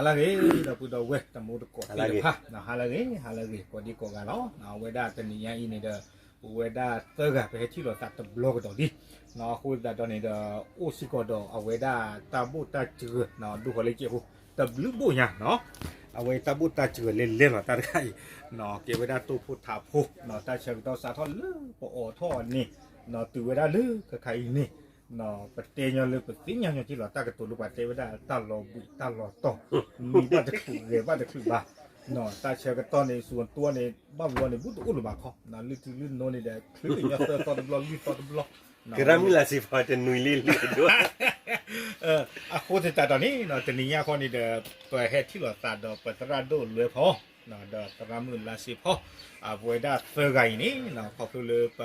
ဟါလၢအဂ့ၤ ဒီပုၢ်ဒီဝဲၢ်တံၤသကိးသ့ၣ်တဖၣ်, ဟါလၢအဂ့ၤ ဟါလၢအဂ့ၤ ကိးဒံကိးဂၤလီၤ. အဝဲဒၣ်တနံၤညါအံၤန့ၣ်ဒီး ပဝဲဒၣ်သၢဂၤ ပဟဲထံၣ်လိာ်သးတဘျီကဒီးလံ. အဃိသတးဒီးန့ၣ်ဒီး အိၣ်စ့ၢ်ကီးဒီးအဝဲဒၣ်တၢ်ဘိၣ်တၢ်စှၤ ဒိၣ်ဃီၤလၢကဲးဖိ တဘျုးဘိၣ်ညါနီၤ. အဝဲတၢ်ဘိၣ်တၢ်စှၤလဲၤလဲၤလီၤတၢ်တခါအံၤ ကဲဝဲဒၣ်တိၢ်ဖိထးဖိ တၢ်ဆၢကတီၢ်စးထီၣ်လၢပအိးထီၣ်အီၤန့ၣ် တုၤဝဲဒၣ်လၢခဲခါအံၤန့ၣ် ပတဲညီလၢပသ့ၣ်ညါညီက့ၤလီၤ တၢ်ကတိၤလၢပှၤတဲဝဲဒၣ်တၢ်လီၤဘှံးတၢ်လီၤတီၤ မံၤဘၣ်တချုးဂဲၤဘၣ်တချုးဘၣ်. တၢ်ဆၢကတီၢ်န့ၣ် စူၤတိန့ၣ် ဘၣ်ဘျီန့ၣ် ဘူးတအိၣ်လၢၤဘၣ်ခီ လုၢ်ထံလုၢ်နိန့ၣ်ဒီး ချုးညီသၢသီတဘျီ လွံၢ်သီတဘျီ ကရၢမုၢ်လါစ့ဖီတနွံလံလံဒိၣ် အဃိသတးဒီးန့ၣ် တနံၤညါဃီန့ၣ်ဒီး ပဟဲထံၣ်လိာ်သးဒီးပသရၣ်ဒိၣ်လွဲဖီ ဒီးသရၣ်မုၣ်လါစ့ဖီ အဝဲဒၣ်သၢဂၤအံၤန့ၣ် ခီဖျိလၢပ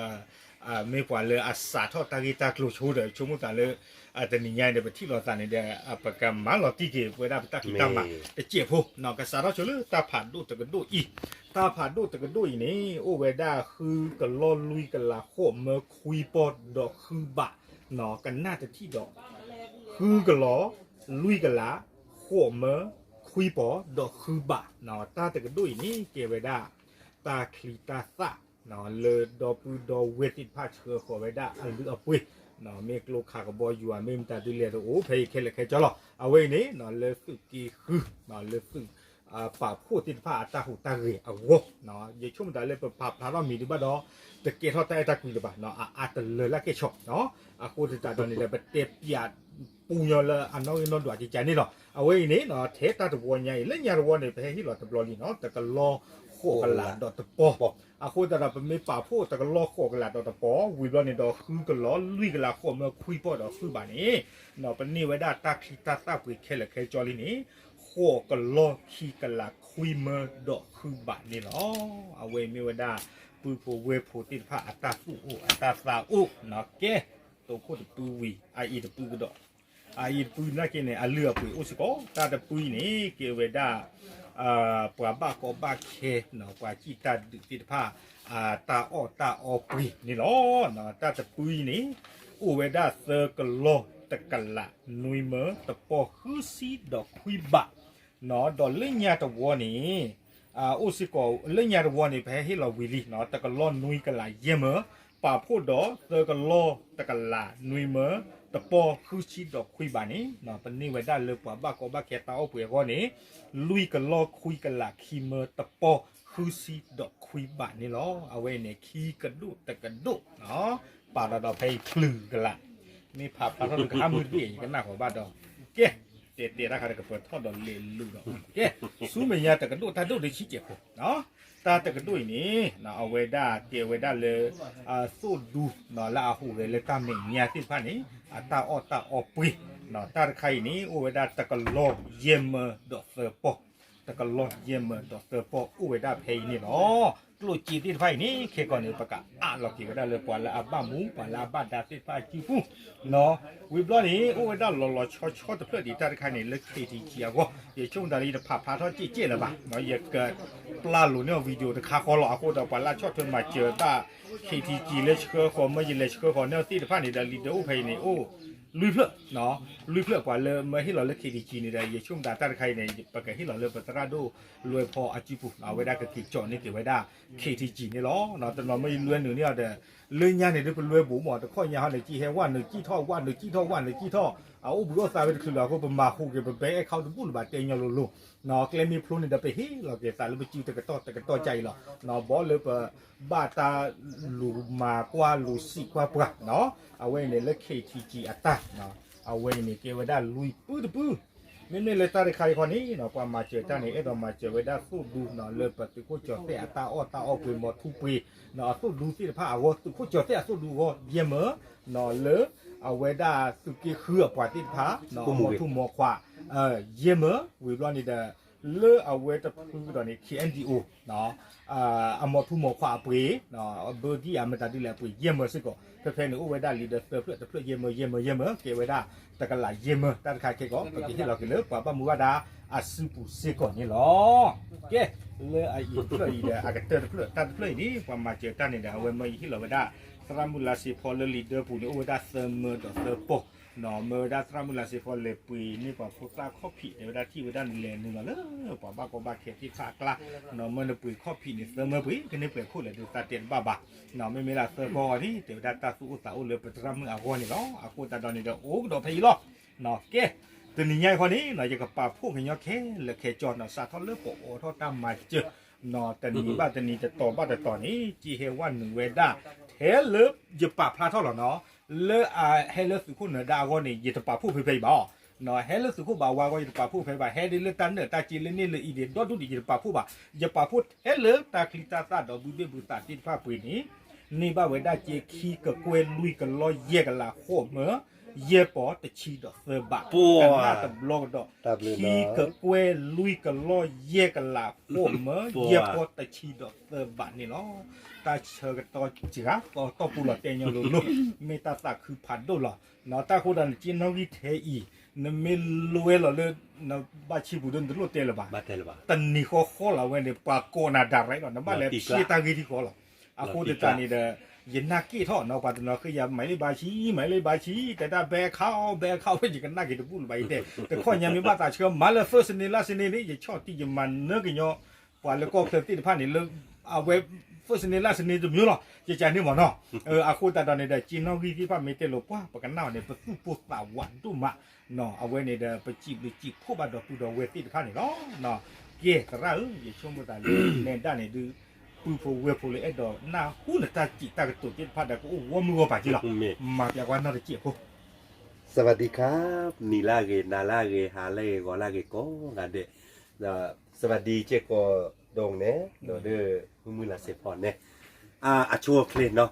မ့ၢ်ပှၤလၢအစးထီၣ်တၢ်ဂ့ၢ်တၢ်ကျိၤဆိဒီး ဆိကမိၣ်သးလၢ တနံၤညါအံၤဒီး ပထံၣ်လိာ်သးန့ၣ်ဒီး ပကမၤလီၤတံၢ်က့ၤ ပဝဲဒၣ်ပတၢ်ဖံးတၢ်မၤတစဲးဖိ ကစးထီၣ်ဆိလၢတၢ်ဖးဒိၣ်တကဒိၣ်အံၤ, တၢ်ဖးဒိၣ်တကဒိၣ်အံၤန့ၣ် အိၣ်ဝဲဒၣ်ဃုကလီၢ်လွံၢ်ကလးဃိးမၢခွံပီၢ်ဒီးဃုဘး, ကနၣ်တထံၣ်ဒီး ဃုကလီၢ်လွံၢ်ကလးဃိးမၢခွံပီၢ်ဒီးဃုဘး, တၢ်တကဒိၣ်အံၤန့ၣ် ကဲဝဲဒၣ် တၢ်ချံတၢ်သၣ် လၢဒီပုၢ်ဒီဝဲၢ်သ့ၣ်တဖၣ်ဆှၢဃီၤဝဲဒၣ်အလုၢ်အပှ့ၤ, မ့ၢ်ကျိခးကဘီယူၤဧါ မ့ၢ်မတၤဒ်လဲၣ်တအိၣ် ဖဲအံၤခဲလၢာ်ခဲဆ့လီၤ. အဝဲအံၤန့ၣ် လၢသုးက့ဃု လၢသုး ပာ်ဖှိၣ်သ့ၣ်တဖၣ်အတၢ်ဟူးတၢ်ဂဲၤအဂီၢ်, ယဆိကမိၣ်သးလၢပပာ်ဖျါထီၣ်မံၤဒံးဘၣ်ဒီး တကဲထီၣ်တၢ်အဲၣ်တၢ်ကွံလၢၤဘၣ်, အအါတလၢလၢကဲၣ်ဆိး, အဃိသတးဒီးန့ၣ်ဒီး ပတဲပၠးပူညီလၢအနီၣ်ဂံၢ်နီၣ်ဒွးကကန့ၣ်လီၤ. အဝဲအံၤန့ၣ် ထဲတၢ်တဝီညါအံၤ လၢညါတဝီန့ၣ် ပဟဲဟ့ၣ်လီၤတဘျီလံနီၤ တကလီၢ်ဃိးကလးဒီးတပီၢ်, အဃိသတးဒီး ပမ့ၢ်ပာ်ဖှိၣ်တကလီၢ်ဃိးကလးဒီးတပီၢ် ဝံၤဘျီန့ၣ်ဒီး ဃုကလီၢ်လွံၢ်ကလးဃိးမၢခွံပီၢ်ဒီးဃုဘးန့ၣ် ပန့ၢ်ဝဲဒၣ်တၢ်ချံတၢ်သၣ်ပှ့ၤခဲလၢာ်ခဲဆ့လံန့ၣ် ဃိးကလီၢ်ခံကလးခွံမၢဒီးဃုဘးန့ၣ်လီၤ. အဝဲအံၤမ့ၢ်ဝဲဒၣ် ပုၢ်ဖိဝဲၢ်ဖိသ့ၣ်တဖၣ်အတၢ်သူၣ်အိၣ်အတၢ်သးအိၣ်နီၤ ကဲ တိာ်ခိၣ်တပုၢ်ဝံၤ အအံၤတပုၢ်ကဒီး, အအံၤတပုၢ်နာ်က့န့ၣ် အလုၢ်အပှ့ၤအိၣ်စ့ၢ်ကီး တၢ်တပုၢ်အံၤန့ၣ် ကဲဝဲဒၣ် ပှၤဘၣ်ကီဘၣ်ခဲနီၤ ပှၤစံၣ်တၢ်ဒုးသ့ၣ်တဖၣ် တၢ်အီၣ်တၢ်အီပှ့ၤန့ၣ်လီၤ. တၢ်တပုၢ်အံၤန့ၣ် အိၣ်ဝဲဒၣ်သၢကလီၢ်တကလးနွံမၢ တပီၢ်ဃုဆံဒီးခွံဘး ဒီးလၢညါတဝီန့ၣ် အိၣ်စ့ၢ်ကီး လၢညါတဝီန့ၣ် ပဟဲဟ့ၣ်လီၤဝံၤလံ တကလီၢ်နွံကလးယဲၢ်မၢ ပာ်ဖှိၣ်ဒီးသၢကလီၢ်တကလးနွံမၢ တပီၢ်ဃုဆံဒီးခွံဘးန့ၣ် ပန့ၢ်ဝဲဒၣ်လၢပှၤဘၣ်ကီဘၣ်ခဲတၢ်အီၣ်ပှ့ၤအဂီၢ်န့ၣ် လွံၢ်ကလီၢ်ခွံကလးခံမၢ တပီၢ်ဃုဆံဒီးခွံဘးန့ၣ်လီၤ. အဝဲအံၤန့ၣ် ခံကဒိၣ်တကဒိၣ် ပာ်လီၤဒီးဖဲအံၤချုးကလး မ့ၢ်ဖးဖျါထီၣ်လၢကဟါမုၢ်တဘ့ၣ်အံၤ ယကနၣ်ဃီၤဘၣ်ဒီး ကဲ တဲတဲတၢ်ခါဒီးကပၢၤထီၣ်ဒီးလဲၤလူၤဒီး ကဲ ဆူမဲာ်ညါတကဒိၣ်တၢ်ဒိၣ်ဒုးဆံးကဲးဖိ တၢ်တကဒိၣ်အံၤန့ၣ် အဝဲဒၣ်တဲဝဲဒၣ်လၢ သိၣ်ဒူလၢအဟူးဂဲၤလၢတၢ်မဲာ်ညါသ့ၣ်တဖၣ်န့ၣ် အတၢ်အီၣ်တၢ်အီပှ့ၤ တၢ်တခါအံၤန့ၣ် အိၣ်ဝဲဒၣ်တကလီၢ်ယဲၢ်မၢဒီးသၢပီၢ် တကလီၢ်ယဲၢ်မၢဒီးသၢပီၢ် အိၣ်ဝဲဒၣ်ဖဲအံၤန့ၣ်လီၤ. ကျိၣ်စ့သ့ၣ်တဖၣ်အံၤန့ၣ် ခဲကီးန့ၣ် ပကအးလီၤက့ၤဝဲဒၣ်လၢပှၤလၢအဘၣ်မူ ပှၤလၢအဘၣ်ဒါသ့ၣ်တဖၣ်အစုပူၤ ဝံၤဘျီန့ၣ် အိၣ်ဝဲဒၣ်လီၤလီၤဆီဆီတဖျၢၣ်ဒံး တၢ်တခါန့ၣ် လၢ K T G အဂီၢ် ယဆိကမိၣ်သးလၢယတဖးဖျါထီၣ်ကဲးကဲးလၢၤဘၣ်, ယကပျၢ်လိာ်န့ၢ်အီၤ video တခါဃီလီၤ. အဃိဒီးပှၤလၢဆီၣ်ထွဲမၤစၢၤတၢ် K T G လၢဆှၢဃီၤ မ့ၢ်ယလဲၤဆှၢဃီၤန့ၢ်သ့ၣ်တဖၣ်န့ၣ်ဒီး လံာ်ဒၢအိၣ်ဖဲအံၤန့ၣ် အိၣ်လွံၢ်ဖျၢၣ် လွံၢ်ဖျၢၣ် ပှၤလၢမၢဟ့ၣ်လီၤလၢ K T G န့ၣ်ဒီး ယဆိကမိၣ်သးတၢ်တခါအံၤန့ၣ် ပကဟ့ၣ်လီၤလၢပသရၣ်ဒိၣ်လွဲဖီအစုပူၤ အဝဲဒၣ်ကက့ၤကၠီၣ်န့ၢ်က့ၤဝဲဒၣ် K T G န့ၣ်လီၤ. တနီၤမ့ၢ်ယလွဲနုာ်န့ၢ်အီၤဒီး လၢညါန့ၣ်ဒ်ပလွဲဘူးမး တခီညါဟီန့ၣ် ကံၣ်ဟဲဝဲနုာ်ကံၣ်ထီၣ်ဝဲနုာ်ကံၣ်ထီၣ် အအိၣ်ဘှံးအိၣ်သါဝဲတချုးလၢၤအဃိ ပမၤဟူးက့ၤပ bank account တဘူၣ်လၢၤဘၣ် တဲညီလိၤလိၤ ကျဲမ့ၢ်ဖျိန့ၣ်ဒီး ပဟ့ၣ်လီၤက့ၤသးလၢပစုတကတီၢ်တကတီၢ်ကါအံၤလီၤ. ဘီလၢပဘၣ်တၢ်လူၤမၤကွၢ်လူၤစံးကွၢ်ပှၤ အဝဲအံၤန့ၣ်လၢ K T G အတၢ် အဝဲအံၤန့ၣ် ကဲဝဲဒၣ်လွံၢ်ပုၢ်တပုၢ် မ့မ့ၢ်လၢတၢ်တခါအံၤခီန့ၣ် ပှၤမၤစၢၤတၢ်န့ၣ် အဲၣ်ဒိးမၤစၢၤဝဲဒၣ်သိၣ်ဒူ လၢပသုးခိၣ်ကၠီၤသဲၣ်အတၢ်အီၣ်တၢ်အီပှ့ၤမီၤထူပှ့ၤ အသိၣ်ဒူသ့ၣ်တဖၣ်အဂီၢ် သုးခိၣ်ကၠီၤသဲၣ်အသိၣ်ဒူအဂီၢ် ယဲၢ်မၢ လၢအဝဲဒၣ်သုးက့ဃုအပှၤသ့ၣ်တဖၣ် အမီၤထူမီၤခွး ယဲၢ်မၢ ဝံၤဘျီန့ၣ်ဒီး လၢအဝဲတဖုကဒီးန့ၣ် K N D O အမီၤထူမီၤခွးအပှ့ၤ ဘၢဒံၣ်အမတၤဒ်လဲၣ်အပှ့ၤ ယဲၢ်မၢစ့ၢ်ကီး ဖဲဖဲန့ၣ် အိၣ်ဝဲဒၣ်လံာ်ဒီးသၢဖျၢၣ် တဖျၢၣ် ယဲၢ်မၢ ယဲၢ်မၢ ယဲၢ်မၢ ကဲဝဲဒၣ် တကလးယဲၢ်မၢ တၢ်တခါခဲကီး ပကဟ့ၣ်လီၤက့ၤလၢပှၤဘၣ်မူဘၣ်ဒါအစုပူၤစ့ၢ်ကီးန့ၣ်လီၤ. ကဲ လၢအအံၤတဖျၢၣ်အံၤဒီး အကတၢၢ်တဖျၢၣ် တၢ်တဖျၢၣ်အံၤန့ၣ် ပှၤမၤစၢၤတၢ်န့ၣ်ဒီး အဝဲမၢယဟ့ၣ်လီၤဝဲဒၣ် သရၣ်မုၣ်လါစ့ဖီလၢလံာ်ဒၢပူၤန့ၣ် အိၣ်ဝဲဒၣ်သၢမၢဒီးသၢပီၢ် မၢဝဲဒၣ်သရၣ်မုၣ်လါစ့ဖီလဲၤပှ့ၤန့ၢ်ပှၤဖိသၣ်ခီၣ်ဖံး တဲဝဲဒၣ်ထံၣ်ဝဲဒၣ်နလဲၤနုာ်လီၤလၢ ပှၤဘၣ်ကီဘၣ်ခဲသ့ၣ်တဖၣ်အကျါ, မၢနပှ့ၤခီၣ်ဖံးန့ၣ် သၢမၢပှ့ၤ ကန့ၢ်ပှဲၤခိၣ်လဲၣ်ဒုးသးတဲတဘၣ်ဘၣ်, မ့မ့ၢ်ဒၣ်သၢကီၢ်အံၤန့ၣ် တဲဝဲဒၣ်တၢ်သူၣ်အိၣ်သးအိၣ်လၢပသရၣ်မုၣ်အဂီၢ်န့ၣ်လီၤ. အဃိသတးဒီးန့ၣ်ဒီး အိၣ်ကဒီးဖဲအံၤလီၤ. ကဲ, တနံၤညါအံၤဃီန့ၣ် ယကပာ်ဖှိၣ်ကညီခဲလၢာ်ခဲဆ့နီၤ စးထီၣ်လၢပအိးထီၣ်တၢ်မၤစၢၤ တနံၤဘၣ်တနံၤ တတီၤဘၣ်တတီၤန့ၣ် က့ဟဲဝဲနုာ်ဝဲဒၣ် ထဲလၢယပာ်ဖျါထီၣ်လီၤနီၤ, လၢအဟဲလၢသုးခိၣ်နၢၤဒါအဂီၢ်န့ၣ် ယတပာ်ဖှိၣ်ဖဲဖဲအံၤဘၣ်, ဟဲလၢသုးခိၣ်ဘၣ်ဝါအဂီၢ် ယတပာ်ဖှိၣ်ဖဲဘၣ်, ဟဲဒ်လၢတၢ်နၢၤတၢ်စ့လၢန့ၣ်လၢအံၤန့ၣ် ဒီဒူၣ်ဒံး ယတပာ်ဖှိၣ်ဘၣ်, ယပာ်ဖှိၣ်ထဲလၢတၢ်ချံတၢ်သၣ်ဒီးဘုဘ့ၣ်ဘုသးသ့ၣ်တဖၣ်ပှ့ၤန့ၣ် န့ၢ်ဘၣ်ဝဲဒၣ်က့ခံကကွဲၢ်လွံၢ်ကလီၢ်ယဲၢ်ကလးဃိးမၢ ယဲၢ်ပီၤတဆံဒီးသၢဘး, ကနၣ်တဘျီကဒီး, ခံကကွဲၢ်လွံၢ်ကလီၢ်ယဲၢ်ကလးဃိးမၢ ယဲၢ်ပီၤတဆံဒီးသၢဘးန့ၣ်လီၤ. တၢ်ဆၢကတီၢ်စှၤ တီတီပူၤလီၤတဲာ်ညီလိၤလိၤ, မ့ၢ်တၢ်သးခုဖးဒိၣ်လီၤ. တၢ်ဃိဒၣ်နစ့နီၣ်ဂံၢ်ထဲအံၤ နမ့ၢ်လဲၤလီၤလၢ နဘၣ်ဆံပူၤဒီးနတလိၣ်တဲလၢၤဘၣ်, တနံၤဃီဃီလီၤဝဲန့ၣ် ပှၤကိးနၤ direct လီၤ, နဘၣ်လဲၤဖံးတၢ်ဂ့ၢ်ထံဃီလီၤ. အဃိသတးန့ၣ်ဒီး ယနၢ်က့ၣ်ထီၣ်နီၤ ပှၤတနီၤဃ့ယၤ မၤလၢဘၣ်ဆံ မၤလၢဘၣ်ဆံ တဲတၢ်ဘဲခါအီၤ ဘဲခါအီၤ ယကနၣ်က့ၤတဘူၣ်လၢၤဘၣ် ယတဲ တခီညါမ့ၢ်ဘၣ်သးဆှၢ မၤလၢ first န့ၣ် last န့ၣ်န့ၣ် ယဆီၣ်တံၢ်ယမၤနၢၤကညီ ပှၤလၢကီၢ်ချၢသ့ၣ်တဖၣ်န့ၣ်လၢ အဝဲ first န့ၣ် last န့ၣ် တမံၤလီၤ ယကန့ၢ်မၢ်နီၤ. အဃိသတးဒီးန့ၣ်ဒီး စ့နီၣ်ဂံၢ်သ့ၣ်တဖၣ်မ့ၢ်တဲလိာ်ပှၤ ပကနၣ်အီၤန့ၣ် ပသူၣ်ပိၢ်သးဝးဒိၣ်မး အဝဲန့ၣ်ဒီး ပစံးဘျုးစံးဖှိၣ်ဘၣ်ဒီပုၢ်ဒီဝဲၢ်သ့ၣ်တဖၣ်န့ၣ်လီၤ. ကဲသရၣ်ဧၢ ယဆိကမိၣ်သးလၢ နဲဒၣ်န့ၣ်ဒုး ပုၢ်ဖိဝဲၢ်ဖိလၢအဲၣ်ဒိးနၢ်ဟူနတၢ်စံးတၢ်ကတိၤသ့ၣ်တဖၣ်ဒီး ကအိၣ်ဂီၢ်မုၢ်ဂီၢ်ပၤက့လီၤ. မၤပျးကွၢ်နီၢ်တစဲးဖိ စဝၤဒံခါ နံၤလၢအဂ့ၤ နၤလၢအဂ့ၤ ဟါလၢအဂ့ၤ ဂီၤလၢအဂ့ၤ ကိးဂၤဒဲး စဝၤဒံကဲကိးဒိၣ်န့ၣ် ဒီးဒုး မုၢ်မုၢ်လါစ့ဖီန့ၣ် အဆိအချ့နီၤ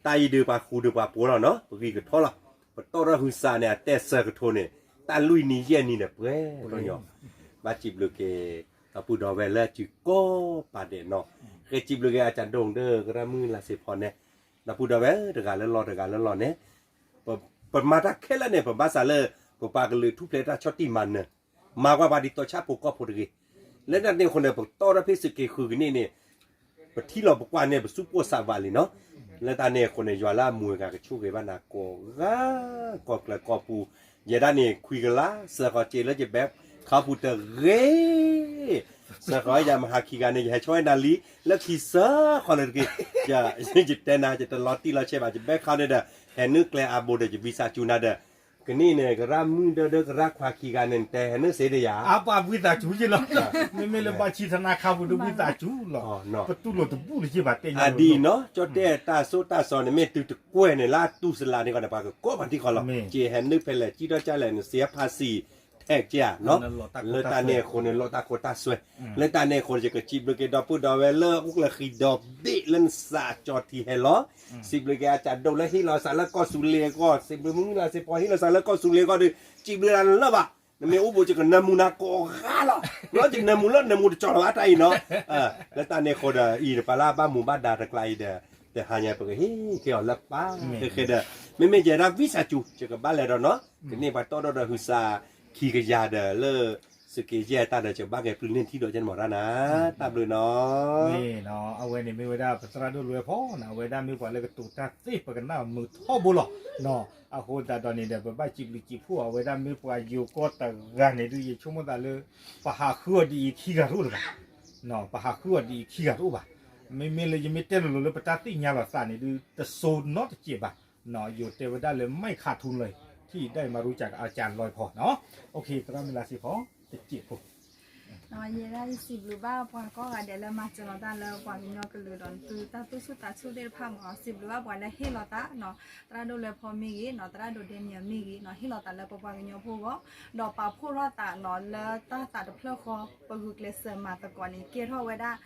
တၢ်အံၤဒုးပှၤဃူဒုးပှၤဖိးလီၤနီၤ ပဂံၢ်ကထီလီၤ ပတီၢ်ထီၣ်ဟုသးန့ၣ် အတဲစၢၤကထိန့ၣ် တၢ်လွံၢ်နံၤယဲၢ်နံၤဒီးပှဲၤထီၣ်ညီ ဘၣ်စံးဘျုးက့ၤ ဒီပုၢ်ဒီဝဲၢ်လၢအစုကိးပာ်ဒဲးနီၤ ဃ့စံးဘျုးက့ၤအစးဒိၣ်ဒီး ကရၢမုၢ်လါစ့ဖီန့ၣ် ဒီပုၢ်ဒီဝဲၢ်တဂၤလၢလီၢ်တဂၤလၢလီၢ်န့ၣ် ပမၤတၢ်ခဲလၢာ်န့ၣ် ပဘၣ်စးလၢ ပပှၤကလုာ်ထူၣ်ဖျဲးတၢ်ဆီၣ်တံၢ်မၤနၢၤ မၤကွၢ်ပှၤဒ်သိးဆၣ်ဖိကီၢ်ဖိတဂ့ၤ လၢတၢ်န့ၣ်အဃိန့ၣ် ပတီၢ်ထီၣ်ဖ့ၣ်စူးက့ၤဃုာ်ကန့ၢ်န့ၣ် ပထံၣ်လီၤပကွၢ်န့ၣ် ပစူၢ်ကိၢ်သးဝးလံနီၤ လၢတၢ်န့ၣ်အဃိန့ၣ် ယွၤလၢအမူအဂၤကဆိၣ်ဂ့ၤဘၣ်နၤကိးဂၤ ကီၢ်ကျၢၤကီၢ်ပူၤ ယဲဒၣ်န့ၣ် ခွံကလး စၢဃီၤစ့လၢယဘဲခီပူၤတဂ့ၤ စၢဃီၤယၤမဟါခံဂၤန့ၣ် ယဟဲဆီၣ်ဝဲနၤလံ လၢခံစၢဃီၤလၢတဂ့ၤ ယတဲနၤ ယတလီၤတံၢ်လီၤဆဲးဘၣ် ယဘဲခီန့ၣ်ဒီး ဟဲနုာ်ကျဲအါဘိဒီး ယဝံသးစူၤနၤဒီး ကနံၣ်န့ၣ် ကရၢမုၢ်ဒီး ကရၢခွါခံဂၤန့ၣ် နတဲဟဲနုာ်စ့ဒီးယၤ အပှၤဝံသးစူၤယ့လီၤ မ့မ့ၢ်လၢဘၣ်ဆံသနာ်ခါပူၤဒီးဝံသးစူၤလီၤ ပတူၢ်လိာ်တဘူၣ်လၢၤဘၣ်တဲညါ အဒ်အံၤနီၤ ကၠီၣ်တဲၣ်တၢ်စိတၢ်စီန့ၣ် မ့ၢ်တုၤတကွဲၢ်န့ၣ် လၢအတူၢ်စလၤန့ၣ်ကီးန့ၣ် ပှၤကကိးပှၤထံဃီလီၤ က့ၤဟဲနုာ်ဖဲလဲၣ် ကံထီၣ်ကလဲၣ် နစ့ဖးစံး ထဲက့ၤဧါ လၢတၢ်န့ၣ်အဃိန့ၣ် လီၢ်တၢ်ခိတၢ်သွဲ လၢတၢ်န့ၣ်အဃိန့ၣ် ယကစံးဘျုးက့ၤဒီပုၢ်ဒီဝဲၢ်လၢ အိၣ်ကျၢၤဃံဒီဘ့ၣ်လၢနစးကၠီထံဟဲလီၤ စံးဘျုးက့ၤအစးဒိၣ်လၢဟ့ၣ်လီၤစးလၢကီၢ်စူၤလ့ၤအဂီၢ် စံးဘျုးမုၢ်မုၢ်လါစ့ဖီဟ့ၣ်လီၤစးလၢကီၢ်စူၤလ့ၤအဂီၢ်ဒီး စံးဘျုးဒၣ်နလၢဘၣ် နမ့ၢ်အိၣ်ဘှံး ယကနၢမူနၤကိးဂၤလီၤ ယနၢမူလၢနၢမူတကၠီလီၤဘၣ်တၢ်အံၤနီၤ လၢတၢ်န့ၣ်အဃိဒီး အံၤတပၤလၢအဘၣ်မူဘၣ်ဒါတကျါအံၤဒီး တဟါညါပကဟ့ၣ်က့ၤအီၤလၢပၢ် ဃဲဃဲဒီး မ့မ့ၢ်ယဲဒၣ်ဝံသးစူၤ ယကဘၣ်လဲၤဒီးနီၤ ကန့ၢ်ပှၤတီၢ်ဒီးဒီးဟုးစး ခံကယၤဒီးလၢ စူးက့ၤယဲၢ်တၢ်ဒီး ယကဘၣ်ကဲပျုၢ်န့ၢ်ထံဒီး ကဲနမီၤတၢ်နၤ တၢ်ဘျုးနီၤ အဝဲန့ၣ်မ့ၢ်ဝဲဒၣ်ပသရၣ်ဒိၣ်လွဲဖီနီၤ အဝဲဒၣ်မ့ၢ်ပှၤလၢကတိၤတၢ်သ့ၣ် ပကနၣ်မုာ်ထီဘိလီၤ အဃိသတးဒီးန့ၣ်ဒီး ပဘၣ်စံးဘျုးစံးဖှိၣ်အဝဲဒၣ်မ့ၢ်ပှၤယိၤကီၢ်တဂၤန့ၣ်ဒုး ယဆိကမိၣ်သးလၢ ပဟးဃုအီၤဒ်အံၤခံဂၤတအိၣ်လၢၤဘၣ် ပဟးဃုအီၤဒ်အံၤခံဂၤတအိၣ်ဘၣ် မ့မ့ၢ်လၢယမ့ၢ်တဲလိၤလိၤလၢပတၢ်သ့ၣ်ညါလိာ်သးန့ၣ်ဒုး တစိနီတစဲးဘၣ် ယိၤတဲဝဲဒၣ်လၢ မိုက်ခါထူလီၤ ထံၣ်ဒၣ်အံၤမၤရူကၠးကအကၢ်လီၤဖီနီၤ သရၣ်မုၢ်လါစ့ဖီ တစဲးဖိ ယဲဒၣ်ယစံးဘျုးဘၣ်ပှၤကိးဂၤဒဲးလၢမၤစၢၤလီၤတၢ်လၢပှၤကညီကလုာ်ဒီး သုတၢ်သူၣ်ဆူၣ်သးဆူၣ်သ့ၣ်တဖၣ်မး စံးဘျုးဘၣ်ပှၤလၢဟ့ၣ်လီၤသးနီၤ သရၣ်ဒိၣ်လွဲဖီမ့ၢ်ဂ့ၤနီၤ သရၣ်ဒိၣ်ဒဲနံၣ်မ့ၢ်ဂ့ၤနီၤ ဟ့ၣ်လီၤသးလၢပပှၤကညီဖိအဂီၢ် ဒီးပာ်ဖှိၣ်ထီၣ်သးနီၤ လၢတၢ်သးတဖျၢၣ်ဃီ ပဂုာ်ကျဲးစၢးမၤသကိးန့ၣ် ကဲထီၣ်ဝဲဒၣ်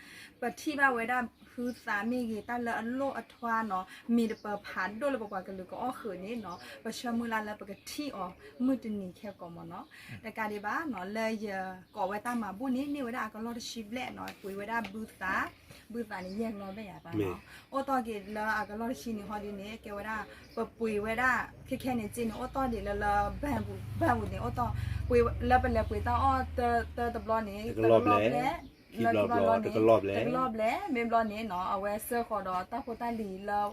ပထံၣ်ဘၣ်ဝဲဒၣ် ဟုသးမ့ၢ်ဂ့ၤ တၢ်လၢအလိၣ်အထွါနီၤ မ့ၢ်တပၢၤဖးဒိၣ်လၢပပှၤကလုာ်ကအီၣ်ဃုာ်န့ၣ်နီၤ ပဆၢမုၢ်လၢ်လၢပကထံၣ်အီၤ မုၢ်တနံၤခဲကိာ်မးနီၤ တကးဒံးဘၣ်နီၤ လၢယကိးဝဲတၢ်မၤဘူၣ်န့ၣ် န့ၢ်ဝဲဒၣ်အကလီၢ်တဆံဘျဲၣ်နီၤ ပှ့ၤဝဲဒၣ်ဘုသး ဘုသးန့ၣ် ယဲၢ်ကလီၢ်ဘျဲၣ်ယၤဘၣ်နီၤ အိၣ်တီၢ်က့ၤလၢအကလီၢ်တဆံန့ၣ်ဟီဒ်န့ၣ် ကဲဝဲဒၣ် ပပှ့ၤဝဲဒၣ် ခဲခဲန့ၣ်စ့န့ၣ် အိၣ်တီၢ်ဒံးလၢလၢ ဘၣ်ပူၤန့ၣ် အိၣ်တီၢ် ပှ့ၤလၢပလဲၤပှ့ၤတၢ်အီၣ်တၢတဘျီန့ၣ် တကလီၢ်ဘျဲၣ် လၢခံဘျီန့ၣ် တကလီၢ်ဘျဲၣ် မ့ၢ်ဘျီန့ၣ်နီၤ အဝဲစၢဃီၤဒီးတၢ်ဖိတၢ်လံၤလၢ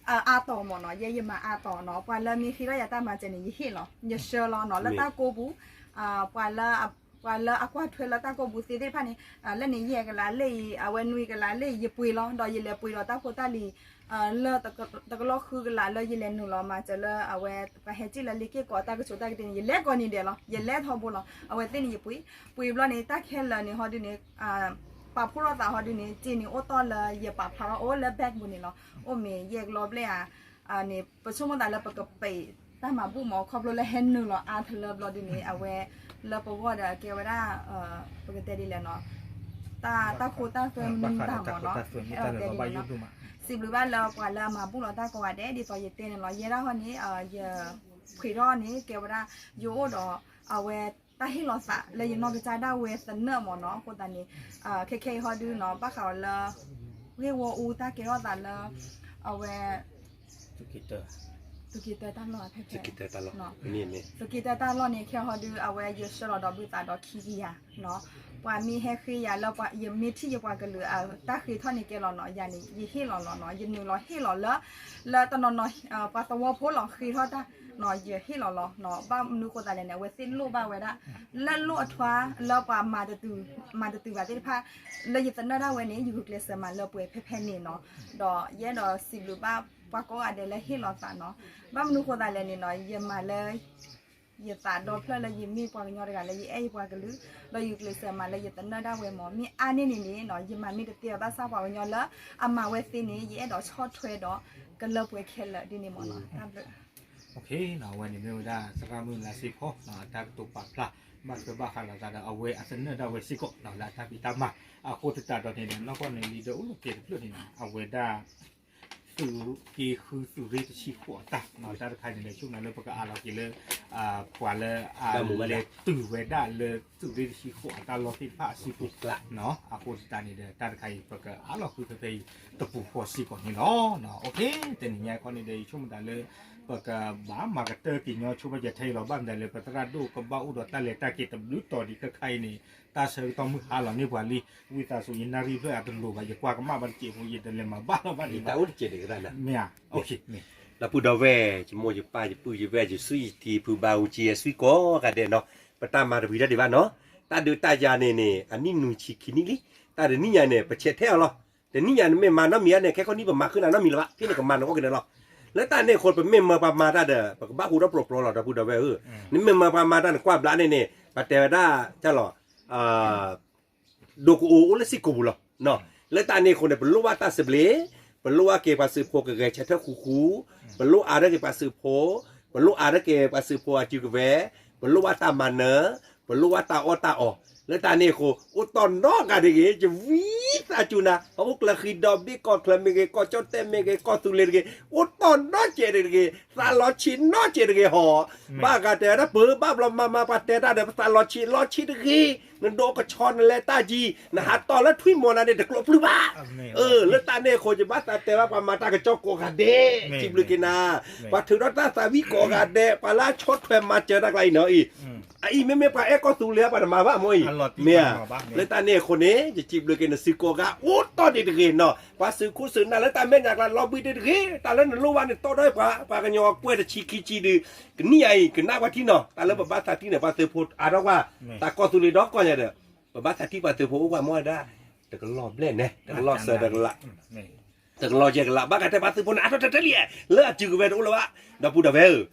အါတီၤမ့ၢ်နီၤ, ယဲယမၤအါတီၤနီၤ, ပှၤလၢမ့ၢ်ဃ့ထီၣ်ယၤတၢ်မၤစၢၤန့ၣ် ယဟ့ၣ်လီၤ, ယဆှၢလီၤနီၤ, လၢတၢ်ကိးပူၤ, ပှၤလၢ ပှၤလၢအကွၢ်ထွဲလၢတၢ်ကိးပူၤသ့သ့ၣ်တဖၣ်န့ၣ်, လၢန့ၣ်ယဲၢ်ကလးလၢအံၤ အဝဲနွံကလးလၢအံၤ ယပှ့ၤလီၤ, ဒီးယလဲၤပှ့ၤဒီးတၢ်ဖိတၢ်လံၤ လၢ တကလီၢ်ဃုကလးလၢယလဲၤနုာ်လီၤမၤစၢၤလၢအဝဲ ပှၤဟဲစံၣ်လၢလ့ၤက့ၢ်ကီးတၢ်ကဆိးတၢ်ကတ့ၢ်န့ၣ် ယလဲၤကိးနံၤဒဲးလီၤ, ယလဲၤထီဘိလီၤ, အဝဲသ့ၣ်န့ၣ်ယပှ့ၤ, ပှ့ၤဘျီန့ၣ် တၢ်ခဲလၢာ်န့ၣ်ဟီဒုန့ၣ် ပာ်ဖှိၣ်ထီၣ်သးဟီဒုန့ၣ် စ့န့ၣ်အိၣ်တီၢ်လၢယပာ်ဖျါထီၣ်အိၣ်လၢ bank ပူၤန့ၣ်လီၤ, အိၣ်မ့ၢ်ယဲၢ်ကလီၢ်ဘျဲၣ်ဧါ, န့ၣ် ပဆိကမိၣ်သးလၢပကပံးတၢ်မၤဘူၣ်မ့ၢ် ခီဖျိလၢဟဲနုာ်လီၤအါတလၢဘျီဒုန့ၣ် အဝဲ လၢပဂီၢ်ဒီးကဲဝဲဒၣ် ပကတဲဒ်လဲၣ်နီၤ, တၢ်ခိတၢ်သွဲမနုၤတၢ်မ့ၢ်နီၤ, ဟဲအီၤတဲဒ်လဲၣ်နီၤ, စံးဘျုးဘၣ်လၢပှၤလၢအမၤဘူၣ်လီၤတၢ်ကိးဂၤဒဲး ဒ်သိးယတဲန့ၣ်လီၤ, ယဲဒၣ်ဟီန့ၣ် ယ ဖှ့ၤထီၣ်န့ၣ် ကဲဝဲဒၣ် ယအိၣ်ဒီး အဝဲ တၢ်ဟ့ၣ်လီၤသးလၢယနီၢ်ကစၢ်ဒၣ်ဝဲသနၢၣ်မ့ၢ်နီၤ, အဃိသတးန့ၣ် ခဲခဲအံၤဟီဒုနီၤ ဘၣ်ဃးဒီးလၢ ဂ့ၢ်ဝီအူတၢ်ကဲထီၣ်သးလၢ အဝဲ သုးက့တၢတၢ်လီၢ်ဖဲဖဲ သုးက့တၢတၢ်လီၢ်န့ၣ် ခဲဟီဒု အဝဲယဆှၢလီၤဒီးဘုသးဒီးခံကယၤနီၤ, ပှၤမ့ၢ်ဟဲဃ့ယၤလၢ ယမ့ၢ်ထံၣ်ယပှၤကလုာ်အတၢ်ဃ့ထီၣ်န့ၣ်ကဲလီၤနီၤ, ယၤန့ၣ် ယဟ့ၣ်လီၤလီၤနီၤ, ယနုာ်လီၤဟ့ၣ်လီၤလၢ လၢတနီၤနီၤ ပှၤသဝီဖိလီၤဃ့ထီၣ်တၢ်နီၤ, ယဟ့ၣ်လီၤလီၤနီၤ, ဘၣ်မနုၤဃိသးလဲၣ်န့ၣ် အဝဲသ့ၣ်လိၣ်ဘၣ်ဝဲဒၣ် လၢလိၣ်အထွါလၢပှၤမၤတတုၤ မၤတတုၤဘၣ်သ့ၣ်တဖၣ် လၢယသနၢၣ်ဒၣ်ဝဲန့ၣ် ယဂုာ်ကျဲးစၢးမၤလၢပှဲၤဖဲဖဲန့ၣ်နီၤ, ဒီးယအဲၣ်ဒိးစံးဘျုးဘၣ်ပှၤကိးဂၤဒဲးလၢဟ့ၣ်လီၤသးနီၤ, ဘၣ်မနုၤဃိသးလဲၣ်န့ၣ်နီၤ, ယမၤလၢ ယသးဒီဖျၢၣ်လၢယမ့ၢ်ပှၤကညီတဂၤလၢယအဲၣ်ယပှၤကလုာ်, ဒီးယဂုာ်ကျဲးစၢးမၤလၢယသနၢၣ်ဒၣ်ဝဲမ့ၢ် မ့ၢ်အါန့ၢ်န့ၣ်န့ၣ်နီၤ, ယမၤမ့ၢ်တသ့ဘၣ်ဆၣ်ပှၤကညီလၢအမၤဝဲသ့န့ၣ် ယအဲၣ်ဒိးဆီၣ်ထွဲဒီးကလၢပှဲၤခဲလၢာ်ဒ်န့ၣ်မ့ၢ်နီၤ, တၢ်ဘျုး အဝဲန့ၣ်မ့ၢ်ဝဲဒၣ်သရၣ်မုၣ်လါစ့ဖီ တၢ်ကတိၤပာ်ဖျါ ဘၣ်ထွဲဘၣ်ဃးလိာ်သးဒီးအဝဲအသနၢၣ်ဒၣ်ဝဲစ့ၢ်ကီး လၢအတၢ်ဖံးတၢ်မၤ အဃိသတးဒီးန့ၣ်ဒီး နီၢ်ကီၢ်န့ၣ်လံဒီးအိၣ်လၢကဲတဖျၢၣ်န့ၣ်နီၤ အဝဲဒၣ် သုးက့ဃုသုးရ့ၣ်တဆံဃိးအတၢ် တၢ်တခါန့ၣ်ဒီး ဆိကမိၣ်လၢပကအးလီၤက့ၤလၢ ပှၤလၢအလဲၤတုၤဝဲဒၣ်လၢသုးရ့ၣ်တဆံဃိးအတၢ်လီၢ်သ့ၣ်တဖၣ်အစုပူၤ အဃိသတးန့ၣ်ဒီး တၢ်တခါအံၤ ပကအးလီၤဃုဖဲဖဲအံၤ တပူၤဃီစ့ၢ်ကီးန့ၣ်လီၤ. တနံၤညါခီန့ၣ်ဒီး ယဆိကမိၣ်တၢ်လၢ ပကဘၣ်မၤကတၢၢ်က့ၤညီဆိပာ်စၢၤထဲအံၤလီၤ. ဘၣ်မနုၤလဲၣ် ပသရၣ်ဒိၣ်ကဘၣ်အိၣ်ဒီးတၢ်လဲၤတၢ်က့ၤတဘျုးတီၤဒံးခဲခါအံၤန့ၣ် တၢ်ဆၢကတီၢ်မုၢ်ဟါလီၤန့ၢ်ပှၤလံ. ဝံသးစူၤ ယနၣ်ရံၣ်ဖျၢၣ်အတလိၤဘၣ် ယကွၢ်ကမၣ်ဘၣ်တစဲးဖိ ယတလဲၤမၤဘၣ်လီၤဘၣ်ဒံးဘၣ် မ့ၢ်ဧါ. ဒီပုၢ်ဒီဝဲၢ် ယမိၢ်ယပၢ်ယပုၢ်ယဝဲၢ် ယစုယထံၣ် ဖုဘၣ်အူကၠံ ယစုကိးဂၤဒဲးနီၤ ပတၢ်မၤတဝံၤတၢ်ဒံးဘၣ်နီၤ. တၢ်ဒုးတၢ်ယၤန့ၣ်န့ၣ် အနံၣ်နွံဆံခံနံၣ်လံ. တၢ်တနံၣ်ညါန့ၣ် ပဆဲးထဲအီၤလီၤ. တနံၣ်ညါနမ့ၢ်မၤနီတမံၤဧါန့ၣ် ခဲကီၢ်နံၣ်ပမၤဃုနၤနီတမံၤလၢၤဘၣ် ဖဲန့ၣ်ကမၤနအိၣ်က့ၤန့ၣ်လီၤ. လၢတၢ်န့ၣ်အဃိ ပမ့ၢ်မၤပှၤမၤတၢ်ဒီး ပကဘၣ်ဟူးဒီးပြီပြီလီၤ ဒီပုၢ်ဒီဝဲၢ်ဧၢ. နမ့ၢ်မၤပှၤမၤတၢ်န့ၣ် ကွၢ်ဘျါန့ၣ်န့ၣ် ပတဲဝဲဒၣ် တၢ်လီၤ ဒိကအိၣ်အိၣ်လၢစ့ၢ်ကီးပူၤလီၤ. လၢတၢ်န့ၣ်အဃိန့ၣ် ပလိၣ်ဘၣ်တၢ်သဘျ့, ပလိၣ်ဘၣ်က့ၤပှၤသုးဖိကဂဲၤဆၢထၢၣ်ဃူဃူ, ပလိၣ်အါထီၣ်က့ၤပှၤသုးဖိ, ပလိၣ်အါထီၣ်က့ၤပှၤသုးဖိအစုကဝဲၤ, ပလိၣ်ဘၣ်တၢ်မၤနၢၤ, ပလိၣ်ဘၣ်တၢ်အီၣ်တၢ်အီ, လၢတၢ်န့ၣ်အဃိ အိၣ်တီၢ်နီတဂၤတဂ့ၤ, ယဝံသးစူၤနၤ, ဟီၣ်ခိၣ်ချၢဃံဒီဘ့ၣ် ကီၢ်ချၢမ့ၢ်ဂ့ၤ, ကီၢ်ကၠီၣ်တဲၣ်မ့ၢ်ဂ့ၤ, ကီၢ်သူလ့ၤတဂ့ၤ, အိၣ်တီၢ်နီတစဲးတဂ့ၤ, သးလီၤဆံးနီတစဲးတဂ့ၤဟီ, ဘၣ်ဂၤတဲဝဲဒၣ် ပဘၣ်ဘျီမၤမၤပှၤတဲတၢ်ဒီး ပသးလီၤဆံး လီၤဆံးတဂ့ၤ, နဒိကဆီနလဲၤတၢ်ယံၤ, နဟးတီၢ်လၢထွံၣ်မီၤနၤန့ၣ် တကျိးပျုၢ်ဘၣ်. အၢ လၢတၢ်န့ၣ်အဃိ ယဘၣ်သးတဲဘၣ်ပှၤမၤတၢ်ကစီၣ်ကိးဂၤဒဲး, စံးဘျုးက့ၤနၤ, ပှၤထုးထီၣ်တၢ်သးဝံၣ်ကိးဂၤဒဲး, ပှၤလၢအဆီၣ်ထွဲမၤစၢၤတၢ်ကျါအံၤနီၤအံၤ, အအံၤမ့မ့ၢ်ပှၤအဲၣ်ကီၢ်သူလ့ၤ ပှၤတမၤဘၣ်မ့ၢ်အံၤ, မ့ၢ်ဧါ, လၢတၢ်န့ၣ်အဃိန့ၣ် ယစံးဘျုးက့ၤနစုကိးဂၤ အိၣ်တီၢ်ဒံးတဂ့ၤနီၤ, ပှၤစုးခိၣ်စုးနၢ်လၢတၢ်မဲာ်ညါကျါ လီၤဘှံးဒံးတဂ့ၤ, တၢ်လၢနလိၣ်ဘၣ်န့ၣ် တီၢ်ဒီးပှၤ ပှၤကညီအကွဲၢ်တဆံခံဆံဒုး, ကနံၣ်အံၤ ကနၣ်ပှၤထံနီၤ, တၢ်လၢပဘၣ်သးထံၣ်န့ၣ် ပှၤသုးဖိအါထီၣ်ကွၢ်, တၢ်ကီၢ်သူလ့ၤဒီကီၢ်ညါဒီး, ပဘၣ်သးထံၣ်ပှၤသုးဖိအိၣ်ကွၢ်မ့ၢ်ဝဲဒၣ်, တကလီၢ်ဘျဲၣ်နဲ, တကလီၢ်စၢၤတကလး တကလီၢ်ယဲၢ်ကလး ဘၣ်ကတဲပှၤသုးဖိန့ၣ် အါထီၣ်တတၢလံ, လၢအစုကဝဲၤတအိၣ်လၢၤဘၣ်, ဒီပုၢ်ဒီဝဲၢ်ဧၢ,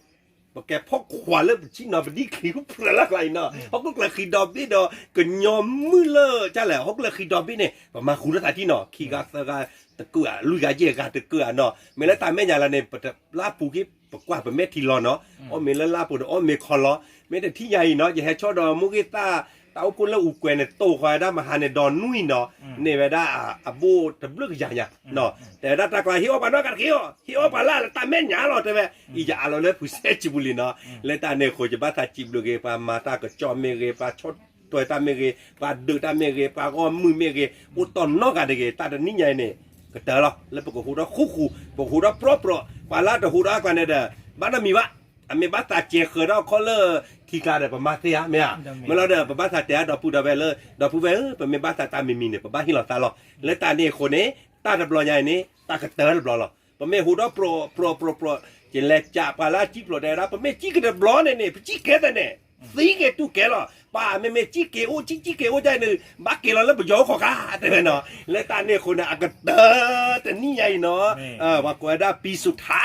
ပကဲဖီခွါလၢပထံၣ်နီၤ ပဒံၣ်ချံဖျၢၣ်လၢကျါအံၤနီၤ, ဟီၣ်ခိၣ်ချၢဃံဒီဘ့ၣ်ဒီး ကညီမုၢ်လၢ ကလဲၣ် ဟီၣ်ခိၣ်ချၢဃံဒီဘ့ၣ်န့ၣ် ပမၤဃူလၢသးထံၣ်နီၤ, ခံဂၤသၢဂၤတကုၢ်ဧါ, လွံၢ်ဂၤယဲၢ်ဂၤတကုၢ်ဧါနီၤ, မ့ၢ်လၢတၢ်မဲာ်ညါလၢန့ၣ် ပတလၢပူၤက့ၤ ပကွၢ်ပမဲာ်ထံလီၤနီၤ, အီၣ်မ့ၤလၢလါပူၤဒီးအီၣ်မ့ၤခီလီၤ, မ့ၢ်တထံၣ်ညါအံၤနီၤ ယဟဲဆီၣ်ဒီးမိၢ်ဂ့ၢ်သၣ် တၢ်အိၣ်ဖှိၣ်လၢအူကွဲၤန့ၣ် တိာ်ဃီဝဲဒၣ်မဟါန့ၣ် ဒီနွံနီၤ, န့ၢ်ဝဲဒၣ်အဘိၣ်တဘျုးကယၤညါ, တဲဝဲဒၣ်တၢ်ကျါ ဟ့ၣ်အီၣ်ပှၤနီတဂၤတဂ့ၤအီၤ, ဟ့ၣ်အီၣ်ပှၤလၢတၢ်မဲာ်ညါလီၤ တဲဝဲ, အံၤယအးလီၤလၢပူၤစဲစံးပူၤလံနီၤ, လၢတၢ်န့ၣ်အဃိ ယဘၣ်သးစံးဘျုးက့ၤ ပှၤမၤတၢ်ကစီၣ်မ့ၢ်ဂ့ၤ, ပှၤဆီၣ်ထွဲတၢ်မ့ၢ်ဂ့ၤ, ပှၤဒုးတၢ်မ့ၢ်ဂ့ၤ, ပှၤဂီၢ်မုၢ်မ့ၢ်ဂ့ၤ, အိၣ်တီၢ်နီတဂၤတဂ့ၤ, တၢ်တနံၣ်ညါအံၤန့ၣ် ကတၢၢ်လီၤ, လၢပကဟူးဒီးဃူဃူ, ပကဟူးဒီးပြီပြီ, ပှၤလၢတဟူးဒီးအကျါန့ၣ်ဒီး ဘၣ်နီတမံၤဘၣ်, အမ့ၢ်ဘၣ်သးစဲးဃၢၤဒီးခီလၢထံကျါဒီး ပမၤသ့ဧါ, မ့ၢ်ဧါ, မ့ၢ်လီၤဒီး ပဘၣ်သးတဲအါဒီပုၢ်ဒီဝဲၢ်လၢ ဒီပုၢ်ဝဲၢ်ဧၢ, ပမ့ၢ်ဘၣ်သးတၢ်မံၤမံၤန့ၣ် ပဘၣ်ဟ့ၣ်လီၤသးလီၤ, လၢတၢ်န့ၣ်အဃိန့ၣ် တၢ်တဘျီညါအံၤန့ၣ် တၢ်ကတၢၢ်တဘျီလီၤ, ပမ့ၢ်ဟူးဒီးပြီၣ်ပြီၣ်ပြီၣ်ပြီၣ် ယလဲၤကးပှၤလၢအကံၣ်ဖျိးတဲဝဲဒၣ် ပမ့ၢ်ကံၣ်ကတဘျီန့ၣ်န့ၣ် ပကံၣ်ကဲသ့န့ၣ် သံက့ၤတူၢ်ကဲလီၤ. ပှၤမ့မ့ၢ်ကံၣ်က့ၤအိၣ် ကံၣ်ကံၣ်က့ၤအိၣ်ဒ်န့ၣ် ဘၣ်က့ၤလီၤလၢပယီၤအိၣ်ခီၣ်ခါ တဲဝဲနီၤ. လၢတၢ်န့ၣ်အဃိန့ၣ် အကတၢၢ်တနံၣ်ညါအံၤနီၤ ပှၤကိးဝဲဒၣ် ပံၤစူးထါ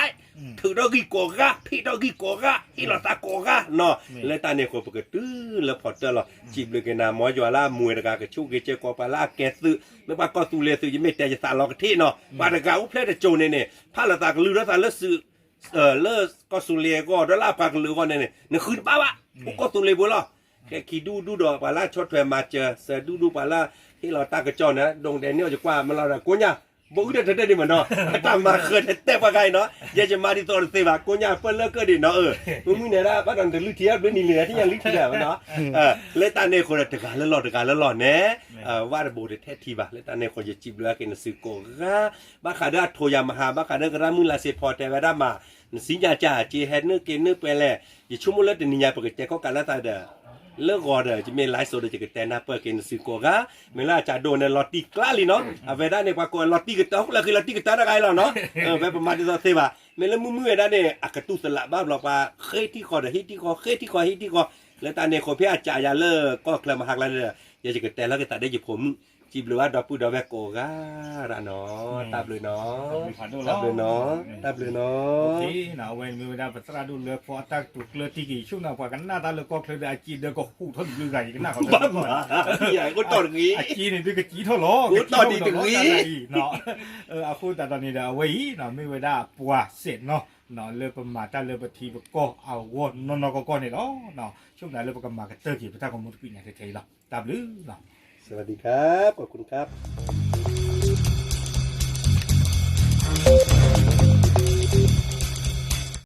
ထုးထီၣ်ဂံၢ်ကိးဂၤ ဖံးထီၣ်ဂံၢ်ကိးဂၤ ဟ့ၣ်လီၤသးကိးဂၤနီၤ. လၢတၢ်န့ၣ်အဃိ ပကတုၤလၢဖီတၢၢ်လီၤ. စံးဘျုးက့ၤနၤ မ်ယွၤလၢအမူၤတဂၤ ကဆိၣ်ဂ့ၤစ့ၢ်ကီးပှၤလၢအကဲသုး မ့ၢ်ပှၤကီၢ်သူလ့ၤသုး ယမ့ၢ်တဲယသးလီၤကထံၣ်နီၤ ပှၤတဂၤအိၣ်ဖျဲၣ်တစိၤန့ၣ်န့ၣ် ဖးလီၤသးကလုၢ်ဒီးသးလၢသုး လၢကီၢ်သူလ့ၤအဂီၢ် ဒီးလၢအပှၤကလုာ်အဂီၢ်န့ၣ်န့ၣ် နဃုတဘၣ်ဘၣ် အိၣ်ကီၢ်သူလ့ၤပူၤလီၤ. ကဲခံဒူၣ်ဒူၣ်ဒီးပှၤလၢဆီၣ်ထွဲမၤစၢၤ စၢၤဒူၣ်ဒူၣ်ပှၤလၢ ဟ့ၣ်လီၤတၢ်ကစီၣ်န့ၣ် ဒိၣ်ဒဲးန့ၢ်အီၤယကွၢ်မၤလီၤဒီး ကိးညါ ဘိအုၣ်တၢ်တၢ်တၢ်ဒံးမးနီၤ အတၢ်မၤဃၢၤတဲတဲပှၤဂၤအံၤနီၤ ယဲယမၤဒ်သိးတသ့ဘၣ် ကိးညါပၢၢ်လၢကၢၢ်ဒံးနီၤ အၢ မုၢ်မုၢ်န့ၣ်ဒၣ် ဘၣ်ဒီးနတလုၢ်ထံအဘျုးနံၤလံ ထံၣ်ညါလုၢ်ထံဒီးနီၤ လၢတၢ်န့ၣ်အဃိဒီး တဂၤလၢလီၢ်တဂၤလၢလီၢ်န့ၣ် ဝၣ်တဘိးတထဲထံဘၣ် လၢတၢ်န့ၣ်အဃိ ယစံးဘျုးက့ၤနစုကိးဂၤ ဘၣ်ဃးဒီးအထိးယၤမဟါ ဘၣ်ဃးဒီးကရၢမုၢ်လၢ်စ့ဖီတဲဝဲဒၣ်မး နစံၣ်ညါကၢ်က့ၤဟဲနုာ်က့ၤနုာ်ပှဲၤလဲၣ် ယဆိကမိၣ်လၢတနံၤညါပကတဲခီၣ်ကးလၢသးဒီး လၢဂီၤဒီး ယမ့ၢ် live show ဒီး ယကတဲနၢ်ပၢၢ်က့ၤနစုကိးဂၤ မ့ၢ်လၢအကၢ်ဒိၣ်န့ၣ် လီၤတံၢ်ကျါလံနီၤ အဝဲဒၣ်န့ၣ် ပှၤကိးလီၤတံၢ်ကတၢၢ် လၢဃီလီၤတံၢ်ကတၢၢ်တဂၤအံၤလီၤနီၤ ဝဲပမၤဒ်သိးသ့ဘၣ် မ့ၢ်လၢမုၢ်မုၢ်ဝဲဒၣ်န့ၣ် အကတူၢ်သလးဘၣ်ဘျီပှၤ ဃ့ထံဃီဒီးဟံးထံဃီ ဃ့ထံဃီဟံးထံဃီ လၢတၢ်န့ၣ်အဃိ ဖဲအကၢ်ယၤလၢကီၢ်ချၢမဟါကျါဒီး ယဲယကတဲလီၤက့ၤသးဒီးယဖိမုၣ် စံးဘျုးဘၣ်ဒီပုၢ်ဒီဝဲၢ်ကိးဂၤဒၣ်နီၤ တၢ်ဘျုးနီၤ တၢ်ဘျုးနီၤ တၢ်ဘျုးနီၤ အဝဲန့ၣ်မ့ၢ်ဝဲဒၣ်ပသရၣ်ဒိၣ်လွဲဖီအတၢ်ကတိၤကျၢၢ်တံၢ်က့ၤ ယဆိကမိၣ်ပှၤကနၣ်တၢ်လၢကီၢ်ချၢဒီး အစ့ဒၢကဟူးထီၣ်တဘျုးဂၤ ယကနၣ်ဃီ အစ့န့ၣ်ဒုးကစံးထီၣ်လီၤ ကစံးထီၣ်တဂ့ၤ အဃိသတးဒီးန့ၣ်ဒီး အဝဲအံၤ မ့ၢ်ဝဲဒၣ်ပှၤစဲးနီၤ လၢပမၤတၢ်လၢပထံပကီၢ်အဂီၢ်နီၢ်နီၢ်ကီၢ်ကီၢ်န့ၣ်လီၤ. ဆိကမိၣ်လၢပကမၤကတၢၢ်က့ၤ ပတၢ်ဂီၤမူတကွံာ်ညါထဲထဲအံၤလီၤ. တၢ်ဘျုးလီၤ. สวัสดีครับ ขอบคุณครับ